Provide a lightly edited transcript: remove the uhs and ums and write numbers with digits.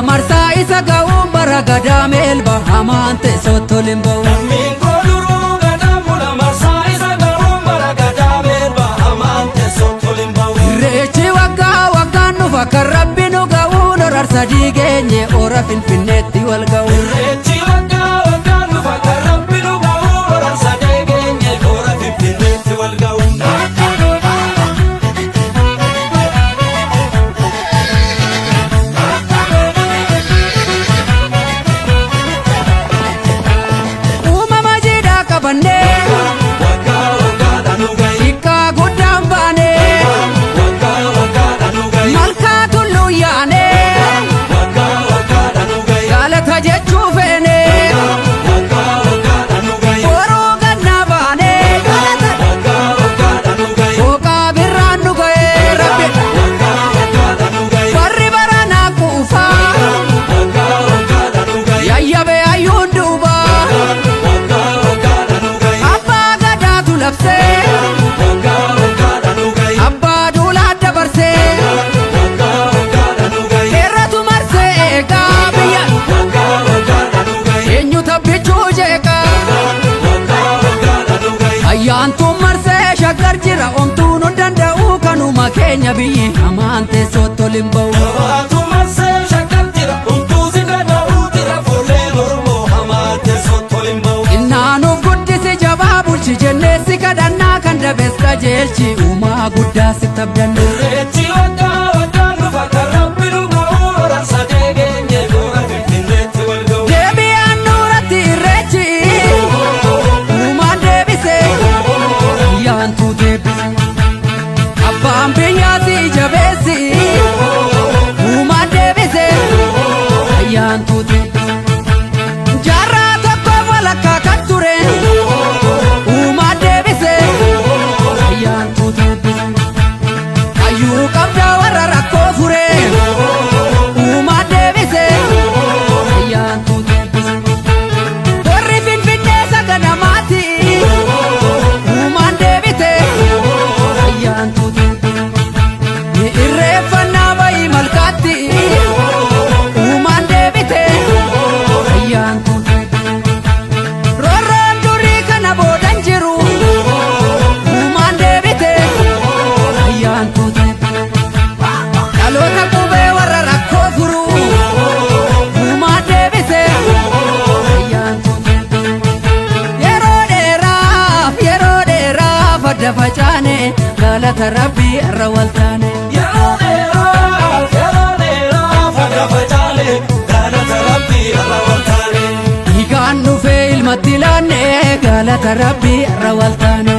Marsaa isa ga'uun bara gadaa meelba hamaan teessootti ol hin ba'u. Lammiin koo duruu gadaa bula marsaa isa ga'uun bara gadaa meelba hamaan teessootti ol hin ba'u. Irreechi waggaa waggaan dhufa kan rabbi nu ga'uun horar sadii geenye hora Finfinneetti wal ga'u. Irreechi waggaa waggaan dhufa kan rabbi nu ga'uun horar sadee geenye hora Finfinneetti wal ga'u. Uumama jiidhaa qabannee Waggaa waggaadhaan nu ga'i. xiqqaa guddaan baanee Waggaa waggaadhaan nu ga'i. malkaa tulluu yaanee Waggaa waggaadhaan nu ga'i. galata jechuu feenee Waggaa waggaadhaan nu ga'i. boruu gannaa baanee galata Waggaa waggaadhaan nu ga'i. booqaa birraan nu ga'ee rabbi Waggaa waggaadhaan nu ga'i. warri baranaa quufaa Waggaa waggaadhaan nu ga'i. yayyabe hayyuun duubaa Waggaa waggaadhaan nu ga'i. abbaa gadaatu labsee Waggaa waggaadhaan nu ga'i. abbaa duulaa dabarsee Waggaa waggaadhaan nu ga'i. heerratu marsee eegaa biyya Waggaa waggaadhaan nu ga'i. eenyu tabbichuu jeeqaa Waggaa waggaadhaan nu ga'i. Ayyaantuun marsee shaggar jira omtuun hin danda'u kanuma keenya biyyi hamaan teessootti ol hin ba'u. Jabaatu marsee shaggar jira homtuu si danda'u jira fuulleen Oromoo hamaa teessootti ol hin ba'u. Innaanuuf guddisi jabaa bulchi jennee si kadhannaa kan dabes qajeelchi uumaa guddaa si tabdanne. Irreechi waggaa waggaan dhufa kan rabbi nu ga'u horar sadee geenye hora Finfinneetti wal ga'u. Deebi'aan nuuratti irreechi uumaan deebise ayyaantuu deebise. Abbaan biyyaasi jabeessi uumaan deebise ayyaantuu deebise. Jaarraa tokko walakkaa kan ture uumaan deebise ayyaantuu deebise. Hayyuu qabdaa warra rakkoo fure uumaan deebise ayyaantuu deebise. Warri Finfinnee saganamaati uumaan deebite ayyaantuu deebise. Ni irreeffannaa bayii malkaatti uumaan deebite ayyaantuu deebise. Roorroon durii kana boodan jiru uumaan deebite ayyaantuu deebise. Dhaloota qubee warra rakkoo furu uumaan deebise ayyaantuu deebise. Yeroo dheeraaf yeroo dheeraaf adda facaane galata rabbii irra waltaane. Yeroo dheeraaf yeroo dheeraaf adda facaane galata rabbii irra waltaane. Dhiigaan dhufee ilmatti laanne galata rabbii irra waltaane.